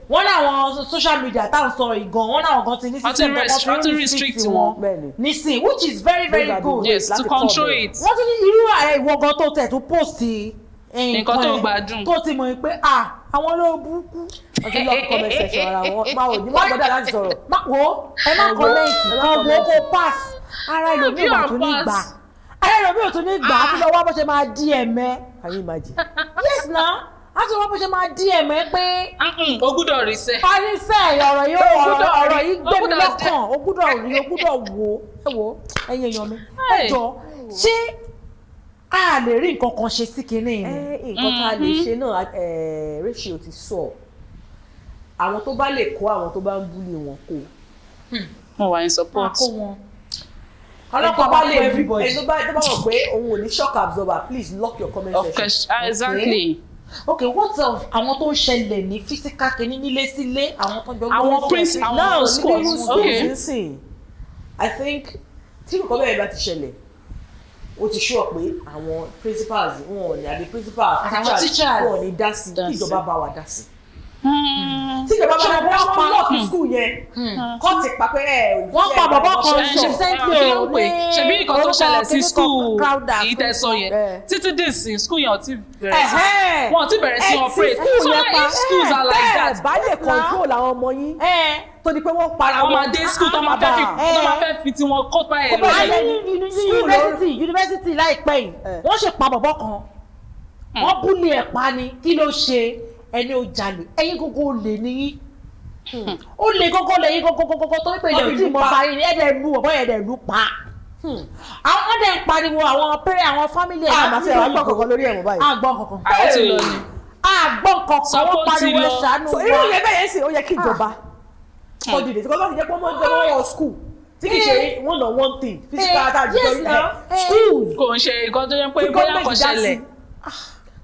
A: Wọ́n ní àwọn social media tá à ń sọ ìgan, wọ́n ní àwọn kan ti ní
B: Wọ́n ti
A: system tó
B: wọ́n ti
A: fi ń
B: restrict
A: restrict
B: wọn.
A: wọn nísìn, which is very very
D: Those are the
A: good.
D: ways
B: Yes, to
D: láti
B: control
D: curb ẹ̀.
B: it.
A: Wọ́n tún ní irú ẹ̀ ìwọ gan tó tẹ̀ tó post
B: Nǹkan tó
A: ẹ̀,
B: gbádùn.
A: tó ti mọ̀ pé ah, àwọn olówó burúkú.
D: Wọ́n ti lock comment section ara wọn, báwo ni wọ́n gbọ́dọ̀ láti sọ̀rọ̀.
A: Má wo, ẹ má comment
D: Ẹ má
A: kan wo
D: comment.
A: kó pass ara ẹlòmíì wà tún ní gbà, ara ẹlòmíì ò tún ní gbà á tún lọ wá bó ṣe máa DM ẹ.
D: Can you imagine?
A: Yes na, á tún wá bó ṣe máa DM ẹ pé
B: Mm-mm, o gbúdọ̀ rí sẹ́.
A: Parísẹ́ ọ̀rọ̀ yìí, ọ̀rọ̀ ọ̀rọ̀ yìí
B: Ó
A: gbé mi
B: gbúdọ̀
A: lọ́kàn, ó gbúdọ̀ rí, ó gbúdọ̀ wò ó. Ẹ wò ó, ẹ̀yin èèyàn mi, ẹ
B: Hey.
A: jọ, ṣé a lè rí nǹkan kan ṣe sí kinní yìí?
D: Ẹ nǹkan tá a lè ṣe náà, ratio ti sọ, àwọn tó bá lè kó àwọn tó bá ń bully wọn kó.
B: Mo wà in support.
A: Máa kó wọn.
D: Ẹni
A: Ọlọ́pàá
D: tó
A: bá
D: bá
A: kó
D: lè
A: everybody.
D: Ẹni tó bá mọ̀ pé òun ò ní shock absorber, please lock your comment
B: Of
D: section.
B: course, ah, exactly.
A: Okay, what of àwọn tó ń ṣẹlẹ̀ ní physical kinní, nílé sílé, àwọn tó ń jọ ń gbé
B: Àwọn
A: sí
B: àwọn
D: Now
B: schools,
D: nínú schools nísìn, I think tí nǹkan bẹ́ẹ̀ bá ti ṣẹlẹ̀, ó ti sure pé àwọn principals wọn ò ní, àbí principals,
A: Àtàwọn teachers.
D: wọn ò ní dá sí.
B: Dá
D: Kí
B: sí.
D: ìjọba bá wa dá sí. Tí ìjọba bá
A: Ṣé
D: dá
A: wọ́n
D: sí,
A: pa-
D: lock school yẹn, kọ́ ti pa pé ẹ
A: Wọ́n pa bàbá kan
B: Ṣe
A: recently
B: kí ló
A: o
B: ń pè
A: ní
B: ṣebí nǹkan tó
A: orúkọ
B: ṣẹlẹ̀ sí
A: kíní kan
B: school
A: Crowder.
B: èyí tẹ́ sọ yẹn, títí dìsín school yẹn ò tí bẹ̀rẹ̀ sí, wọn ò tí bẹ̀rẹ̀ sí
D: Ẹ ti
B: operate.
D: school
B: So
D: yẹn pa.
B: if schools are like that,
D: Bẹ́ẹ̀ bá lè control àwọn ọmọ yín tó di pé wọ́n para
B: wọ́n
D: wọn.
B: máa dé school tó máa fẹ́ fi tó máa fẹ́ fi tiwọn kó pa ẹ̀
D: Kó bá
A: A
B: lórí.
A: ní ní university láìpẹ́ yìí, wọ́n ṣe pa bọ̀bọ̀ kan, wọ́n bully ẹ̀ pa ni. Kí ló ṣe? Ẹni ó jalè. Ẹ̀yin gógó olè níyí, ó lè gógó lẹ́yìn gógógógó tó wípé ilẹ̀
D: Wọ́n fi
A: tí
D: lù
A: mo
D: pa.
A: bá yín ni ẹ̀dẹ̀ lu bọ̀bọ̀ yẹn, ẹ̀dẹ̀ lu pa. Àwọn ọ̀dẹ̀ ń pariwo, àwọn pẹ́rẹ́, àwọn family ẹ̀.
D: Àmà sí àwọn gbọ́ kankan lórí ẹ̀wọ̀n báyìí.
A: Àgbọ̀n kankan.
B: Àwọn ti lọ ni.
A: Àgbọ̀n kankan.
B: Sọ pé
A: Wọ́n
B: ó ti
A: pariwo,
B: lọ.
A: ẹ ṣàánú
D: So
A: wa.
D: irú yẹn bẹ́ẹ̀ yẹn sì, ó yẹ kí ìjọba kọ́ dìde tí kò bá ti jẹ́ pé wọ́n jẹ́ wọ́n school tí kì í ṣe one on one thing physical attack.
A: Yes, now.
D: Schools
B: Kò ń ṣe nǹkan tó yẹ pé
D: kí
B: bóyá
D: government
B: kò
D: dá sí.
B: ṣẹlẹ̀.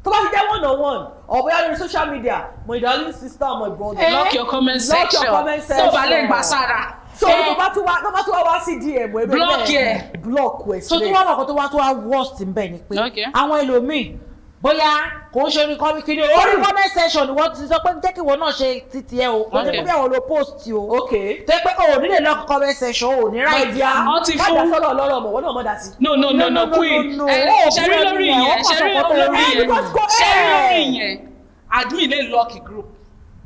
D: Tó bá ti jẹ́ one on one or bóyá lórí social media, my darling sister, my brother,
B: Lock your comment
D: Lock your
B: section.
D: comment
B: Tó bá lè
D: section.
B: gbà sára.
D: So tó bá tún wá wá sí DM ẹ,
B: Block ẹ.
D: Block ẹ
A: So tó
D: sílẹ̀.
A: wá mọ̀ kó tó wá worst ń bẹ̀ ni pé àwọn ẹlòmíì, bóyá kò ń ṣe orí kọ́mí kiri o, orí comment section ni wọ́n ti sọ pé jẹ́ kí ìwọ náà ṣe títí ẹ o, kò ní pé àwọn lo post o, tó yẹ pé o ò ní lè lock comment section, o ò ní
D: My
A: right.
D: dear,
B: Wọ́n ti
D: má dá sọ́rọ̀ ọlọ́rọ̀ mọ̀, wọ́n náà mọ̀ dá sí.
B: No, no, no, no,
A: No, no,
B: queen.
A: no, no.
B: Ẹ
A: Ó
B: ṣe rí
A: bú
B: lórí
A: ẹni yẹn,
B: yẹn,
A: ó
B: ṣe rí
A: kàn sọ pé
B: lórí
A: ó
B: yẹn,
D: Because
B: ṣe rí lórí
D: eh.
B: yẹn, admin lè lock a group,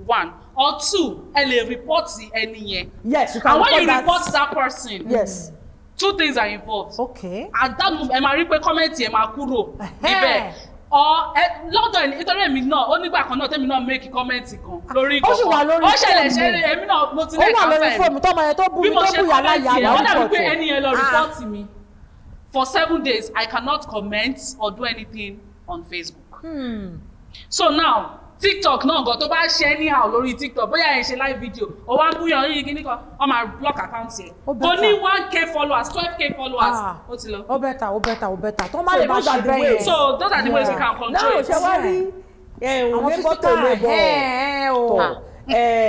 B: one or two, ẹ lè report ẹni yẹn.
D: Yes, you can
B: And when you
D: report that.
B: report that person, two things are involved. At that moment, ẹ máa rí pé comment yẹn máa kúrò níbẹ̀ ọ ẹ lọ́dọ̀ ẹni, nítorí èmi náà, ó nígbà kan náà tẹ́mi náà make comment kan lórí
A: Ó sì wà lórí
B: ó ṣẹlẹ̀
A: fóònù.
B: ṣẹlẹ̀, èmi náà mo ti
A: Ó
B: lẹ́ẹ̀kan
A: wà lórí
B: fẹ́
A: fóònù tọ́mọ yẹn tó bú
B: bí
A: mi
B: mo
A: tó
B: ṣe
A: bú yàrá
B: comment yẹn,
A: yàrá.
B: ó dàbí pé
D: Report ẹ̀.
B: ẹni yẹn lọ report mi. For 7 days, I cannot comment or do anything on Facebook. So now TikTok náà gan, tó bá ṣe anyhow lórí TikTok, bóyá ẹ ṣe live video, ó wá ń búyàn yín kíní kan, wọ́n máa block account yẹn.
A: Ó
B: Kò
A: better.
B: ní 1K followers, 12K followers, ó ti lọ.
A: Ó better, ó better, ó better tó má
D: So
A: lè má
D: those
A: ṣe
D: are the
A: bẹ́ẹ̀
D: ways.
A: yẹn.
B: So those are the ways we can control
D: Náà
B: it.
D: ṣe wá rí
A: Àwọn
D: neighbor to
A: physical
D: neighbor.
A: ẹ̀ ẹ̀ o,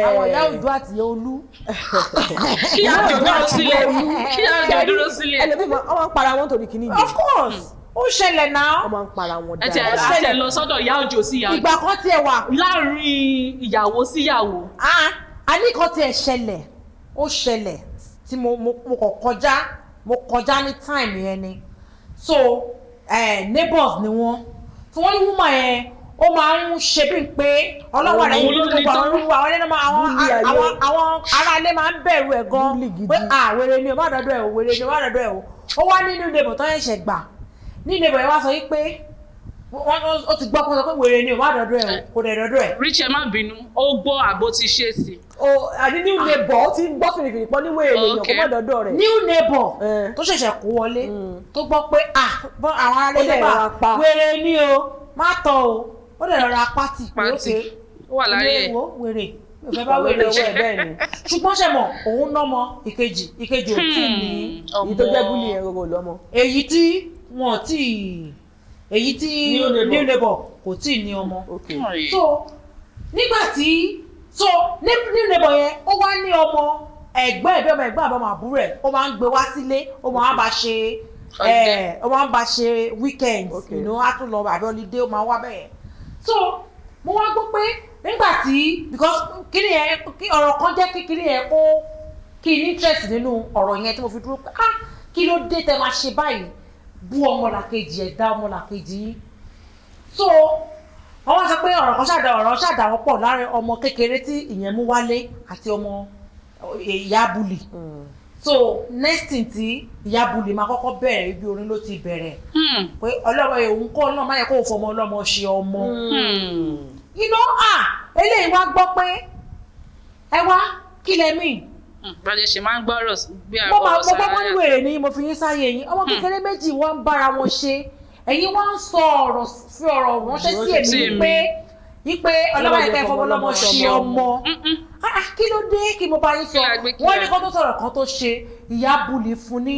A: àwọn ìyá òjò àti ìyá olú.
B: Kí àjò dúró sílẹ̀, kí àjò dúró sílẹ̀.
D: Ẹlòmíì wọ́n máa ń para wọn torí kíní yìí.
A: Of course, ó ṣẹlẹ̀ náà.
D: Wọ́n máa ń para wọn
B: Ẹ tiẹ̀
D: dáadáa.
B: àti ẹ lọ sọ́dọ̀ ìyá òjò sí ìyá òjò.
A: Ìgbà kan tiẹ̀ wà.
B: Láàrin ìyàwó síyàwó.
A: Ah, a ní kan tiẹ̀ ṣẹlẹ̀, ó ṣẹlẹ̀ tí mo kàn kọjá, mo kọjá ní time yẹn ni. So neighbors ni wọ́n tí wọ́n ní woman yẹn, ó máa ń ṣe bí pé ọlọ́wọ́ rẹ̀
B: Òun
A: yìí
B: ló ní
A: gbogbo àwọn
B: tán.
A: olúwa àwọn ẹlẹ́nu àwọn
D: Bully ayé.
A: àwọn ará ilé máa ń bẹ̀rù ẹ̀ gan
D: Bully gidi.
A: pé ah, wèrè ni o, má dọ́dọ̀ ẹ̀ o, wèrè ni o, má dọ́dọ̀ ẹ̀ o. Ó wá nínú neighbor tó ṣẹ̀ṣẹ̀ gbà ní neighbor yẹn wá sọ yìí pé wọ́n ó ti gbọ́ pé wọ́n sọ pé wèrè ni o, má dọ́dọ̀ ẹ̀ o, kò dẹ̀ dọ́dọ̀ ẹ̀.
B: Rich, ẹ má bínú, ó gbọ́ àbó ti ṣe sí.
D: O àní new neighbor, ó ti ń gbọ́ fìrìfìrì pọ́n níwèé èèyàn kó má dọ́dọ̀ rẹ̀.
A: New neighbor tó ṣẹ̀ṣẹ̀ kó wọlé, tó gbọ́ pé ah, bọ́ àwọn ará
D: Ó
A: ilé
D: dẹ̀
A: bá
D: rọra pa.
A: wèrè ni o, má tọ̀ o, ó dẹ̀ rọra pátì pé
B: Pátì.
A: ókè.
B: Ó wà láyé ẹ̀.
A: Wo wèrè, mi ò fẹ́ bá wèrè
D: ọwọ́ ẹ̀ bẹ́ẹ̀ ni.
A: Ṣùgbọ́n ṣe mọ̀, òun nọ́mọ ìkejì, ìkejì ò tí ì ní.
D: Èyí tó jẹ́ bully yẹn gbogbo lọ́mọ.
A: Èyí tí wọn ò tí ì, èyí tí
D: New neighbor.
A: New neighbor kò tí ì ní ọmọ. So nígbà tí, so ní new neighbor yẹn, ó wá ní ọmọ ẹ̀gbọ́n ẹ̀, bí ọmọ ẹ̀gbọ́n àbí ọmọ àbúrò ẹ̀, ó máa ń gbé wá sílé, ó máa ń bá ṣe
B: Holiday.
A: ẹ̀, ó máa ń bá ṣe weekend. Á tún lọ àbí holiday, ó máa wá bẹ́ẹ̀. So mo wá gbọ́ pé nígbà tí, because kíni yẹn, kí ọ̀rọ̀ kan jẹ́ kí kíni yẹn kó kí n interest nínú ọ̀rọ̀ yẹn tí mo fi dúró pé, ah, kí ló dé tẹ máa ṣe báyìí, bú ọmọlàkejì, ẹ̀dá ọmọlàkejì yín? So wọ́n wá sọ pé ọ̀rọ̀ kan ṣàdá, ọ̀rọ̀ ṣàdá wọn pọ̀ láàrin ọmọ kékeré tí ìyẹn mú wálé àti ọmọ ìyá bully. So next thing tí ìyá bully máa kọ́kọ́ bẹ̀rẹ̀, ibi orin ló ti bẹ̀rẹ̀ pé ọlọ́mọ òun kọ́ náà má yẹ kó fọmọ ọlọ́mọ ṣe ọmọ. Ah, eléyìí wá gbọ́ pé ẹ wá, kí lẹ mí?
B: Bàjẹ́ ṣe máa ń gbọ́rọ̀ gbé
A: Mo máa
B: ọ̀rọ̀
A: mo gbọ́ wọ́n ní
B: sára.
A: wèrè ni mo fi yín sáyé yín. Ọmọ kékeré méjì wọ́n ń bára wọn ṣe, ẹ̀yin wọ́n ń sọ ọ̀rọ̀, fi ọ̀rọ̀ ránṣẹ́ sí èmi
B: Sí èmi.
A: wípé ọlọ́mọ yẹn kẹ́ fọmọ ọlọ́mọ ṣe ọmọ. Ah, ah, kí ló dé? Kí mo bá yín sọ?
B: Kí la gbé, kí
A: Wọ́n
B: la
A: ní kó tó sọ̀rọ̀ kan tó ṣe, ìyá bully fún ní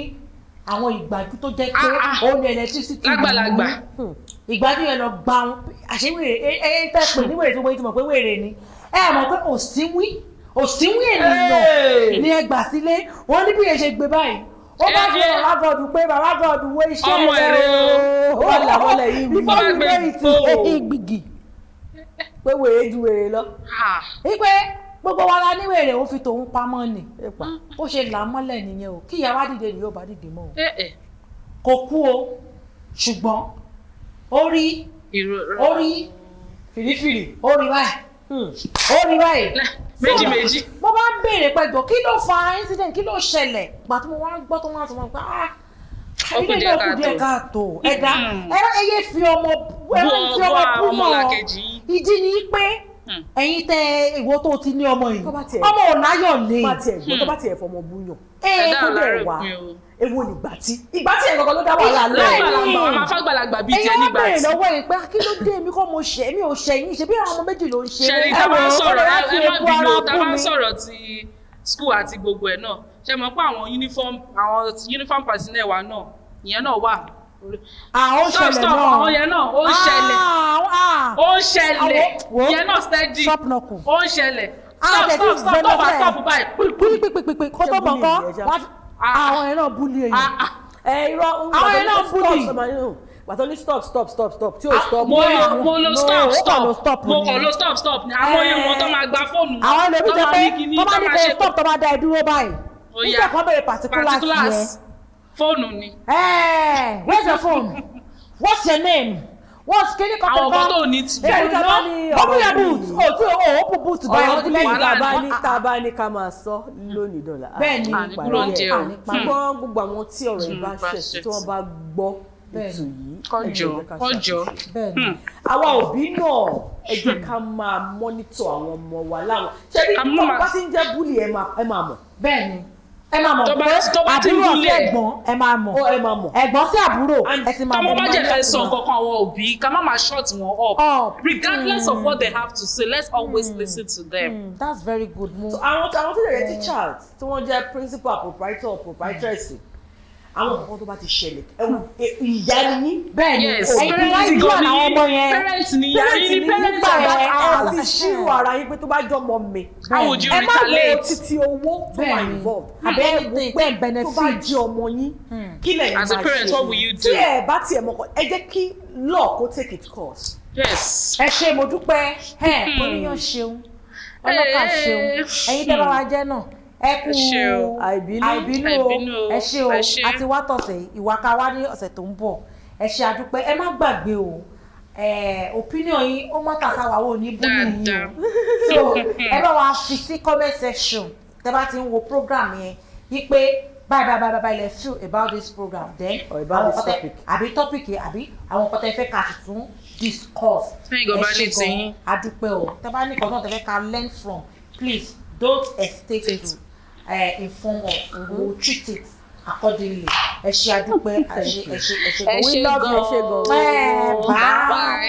A: àwọn ìgbájú tó jẹ́ pé
B: Ah, ah.
A: ó ní electricity.
B: Lágbàlagbà.
A: Ìgbájú yẹn lọ gba wọn. Àṣewèrè ẹ ẹ tẹ́ pè ní wèrè tí wọ́n ti mọ̀ pé wèrè ni, ẹ mọ̀ pé òsínwín ènìyàn ní ẹ gbà sílé. Wọ́n ní bí yẹn ṣe gbé báyìí, ó bá fi bàbá gọdù pé bàbá gọdù wo iṣẹ́
B: Ọmọ
A: rẹ
B: èrè
A: o.
D: Ó wà láwọlẹ̀ yìí wí.
A: Before you know it,
B: Ó bá gbé
A: gbìgì
D: Pé wèrè ju wèrè lọ.
B: Ah.
A: Wípé gbogbo wa la ní wèrè, ó fi tòun pamọ́ ni.
D: Ẹ̀pà.
A: Ó ṣe là á mọ́lẹ̀ nìyẹn o. Kí ìyá wa dìde ni yóò bá dìde mọ́ o.
B: Eh, eh.
A: Kò kú o, ṣùgbọ́n ó rí
B: Ìrora.
A: ó rí
D: Fìrífìrí.
A: Ó rí báyìí, ó rí báyìí.
B: Méjì méjì.
A: Mo bá ń béèrè pẹ̀jọ́, kí ló fa incident? Kí ló ṣẹlẹ̀? Gbà tí mo wá ń gbọ́ tó wá sọ wọn pé, ah,
B: Ó kù
A: ilé
B: díẹ̀
A: náà kù díẹ̀ káàtó. Ẹ̀dá ẹ ẹ yé fi ọmọ ẹ má fi ọmọ
B: Bú
A: bú mọ́.
B: ọmọlàkejì yín.
A: Ìdí ni pé ẹ̀yin tẹ ìwọ tó ti ní ọmọ yìí,
D: Tó bá tiẹ̀-
A: ọmọ ò láyọ̀ lé.
D: Tó bá tiẹ̀ gbọ́, tó bá tiẹ̀ fọmọ búyàn.
A: Ẹ
B: Ẹ̀dá
D: Kó dẹ̀
B: ọ̀làrẹ̀
D: wá.
B: pin o.
D: Èwo nígbà tí? Ìgbà tí ẹ̀ gangan ló dá wàhálà lẹ̀.
A: Bẹ́ẹ̀ni.
B: Lágbàlagbà, wọn máa fàgbàlagbà bíi
A: Ẹ̀yin
B: tiẹ̀
A: wá
B: nígbà
A: béèrè
B: tí.
A: lọ́wọ́ yìí pé, kí ló dé? Èmi kọ́ mo ṣẹ̀, mi ò ṣẹ̀ yín, ṣe bí àwọn ọmọ méjì ló ń ṣe.
B: Ṣẹ̀rí tá a bá ń
A: Ẹ wò ó,
B: sọ̀rọ̀
A: ó lè láti
B: ẹ má
A: ebú
B: bínú
A: ara
B: tá a
A: bú
B: bá ń
A: mi.
B: sọ̀rọ̀ ti school àti gbogbo ẹ̀ náà, ṣe mọ̀ pé àwọn uniform personnel wa náà, ìyẹn náà wà.
A: Àwọn
B: Stop,
A: ṣẹlẹ̀
B: stop,
A: náà.
B: àwọn yẹn náà, ó ń ṣẹlẹ̀.
A: Ah, ah.
B: Ó ń ṣẹlẹ̀.
A: Wo.
B: Ìyẹn náà steady.
A: Stop knuckle.
B: Ó ń ṣẹlẹ̀.
A: Ah,
B: Stop,
A: tẹ̀sí
B: stop, stop, tó bá
A: gbẹ́lọ́fẹ̀.
B: stop báyìí.
A: Pípípípípí kó tó mọ̀ kọ́
D: Ṣé bully ni ẹ ṣá?
A: àwọn yẹn náà bully èèyàn.
B: Ah, ah.
D: Ẹ irọ́.
A: Àwọn yẹn náà bully.
D: Gbàtọ́ ní stop, stop, stop, stop tí ò stop.
B: Mo lo
A: No,
B: stop,
A: ó kàn lo
B: stop.
A: stop
B: Mo
A: ni.
B: kàn lo stop, stop ni. Àwọn yẹn wọn tó máa gba fóònù,
A: Àwọn ẹlòmíì
B: tó
A: jẹ́
B: máa
A: pé
B: ní kíní,
A: tó bá
B: tó
A: ní
B: máa
A: kó
B: ṣe
A: stop, tó bá dá ẹ dúró báyìí,
B: Ó yá.
A: nígbà kan bẹ̀rẹ̀ particulars yẹn.
B: Particulars, fóònù ni.
A: Hey, where's your phone? What's your name? What's kíní kan?
B: Àwọn kan tó ní ti
D: Ṣé tá a bá ní
A: Open your
D: ọ̀rọ̀
A: boot. Oh, tí o open boot báyìí.
D: Ọ̀rọ̀
A: Wọ́n ti
D: bully
A: fẹ́
D: tá a bá
B: Wàhálà
D: ní, tá a bá ní ká máa sọ lónìí dọ̀là.
A: Bẹ́ẹ̀ni.
B: Àní kúrò ń jẹ o.
A: Àní parí.
D: Ṣùgbọ́n gbogbo àwọn tí ọ̀rọ̀ yìí bá
B: Bá
D: ṣẹ̀ sí,
B: ṣẹ̀
D: tí wọ́n
B: sí.
D: bá gbọ́
A: Bẹ́ẹ̀ni.
D: ètò yìí, ẹ
B: Kọjọ,
D: jọ̀ọ́, ẹ jẹ́ ká
B: kọjọ.
D: ṣàtúnṣe.
A: Bẹ́ẹ̀ni.
D: Àwa òbí náà, ẹ jẹ́ ká máa monitor àwọn ọmọ wa láwọn ṣé bí
B: Ká má
D: tó
B: máa-
D: bá ti ń jẹ́ bully, ẹ máa mọ̀.
A: Bẹ́ẹ̀ni. Ẹ máa mọ̀ pé
B: Tó bá ti ń
A: àbúrò sí
B: bully ẹ̀.
A: ẹ̀gbọ́n, ẹ máa mọ̀.
D: Ó ẹ máa mọ̀.
A: Ẹ̀gbọ́n sí àbúrò,
D: And
A: ẹ ti máa
B: Tọmọ
A: mọ̀.
B: bá jẹ́ fẹ́ sọ nǹkan kan, àwọn òbí, ká má máa shut wọn up.
A: Up.
B: Regardless of what they have to say, let's always listen to them.
A: That's very good. Mo
D: So, àwọn tó lè jẹ́ teachers, tí wọ́n jẹ́ principal, proprietor, proprietress, àwọn nǹkan tó bá ti ṣẹlẹ̀, ẹ wò, ìyá ni yín.
A: Bẹ́ẹ̀ni.
B: Yes,
A: Ẹ̀yin ti
B: parents
A: wá ìlú
B: gan
A: àwọn
B: ni
A: ọmọ yẹn.
B: Parents ni yín, ni parents
A: nígbà
B: at that
A: yẹn,
D: ẹ
B: house.
D: fi ṣírò ara yín pé tó bá jọmọ mi,
B: How would you
D: ẹ má wo
B: retaliate?
D: títí owó tó wà
A: Bẹ́ẹ̀ni.
D: involved.
A: Àbí
D: Ẹ wò
A: anything
D: pé
A: tẹ́ ń
D: tó bá
A: benefit.
D: jẹ́ ọmọ yín, kí lẹ̀yin
B: As a
D: máa
B: parent,
D: ṣe?
B: what will you do?
D: Tí ẹ bá tiẹ̀ mọ̀ kọ́, ẹ jẹ́ kí law kó take its course.
B: Yes.
A: Ẹ ṣé, mo dúpẹ́. Ẹ oníyàn ṣeun, ọlọ́kà ṣeun, ẹ̀yin tẹ́ bá wa jẹ́ náà, ẹ kú
B: Ẹ ṣé o.
D: Àìbínú.
A: Àìbínú o.
B: Àìbínú o.
A: Ẹ ṣé o.
B: Ẹ ṣé.
A: Àti wá tọ̀sẹ̀ yìí, ìwà ká wá ní ọ̀sẹ̀ tó ń bọ̀. Ẹ ṣé, àdúpẹ́. Ẹ má gbàgbé o, ẹ opinion yín ó má tàṣà wà wò ní bully yín
B: Dáadáa.
A: o. So ẹ bá wa fi sí comment section tẹ́ bá ti ń wo program yẹn wípé báyìí báyìí báyìí báyìí lẹ feel about this program, then
D: Or about
A: àwọn
D: this
A: nǹkan tẹ́-
D: topic.
A: àbí topic yẹn, àbí àwọn nǹkan tẹ́ fẹ́ ká sì tún discuss.
B: Tẹ́yìn gan
A: Ẹ
B: bá
A: ṣé
B: ní tiyín.
A: gan, a dúpẹ́ o. Tẹ́ bá ní nǹkan náà tẹ́ fẹ́ ká learn from, please don't hesitate to inform us. We will treat it accordingly. Ẹ ṣé, a dúpẹ́. Ẹ ṣé, ẹ ṣé, ẹ ṣé
B: Ẹ
A: gan.
B: ṣé
D: We love you, ẹ ṣé gan.
A: Ẹ bye.
B: Bye.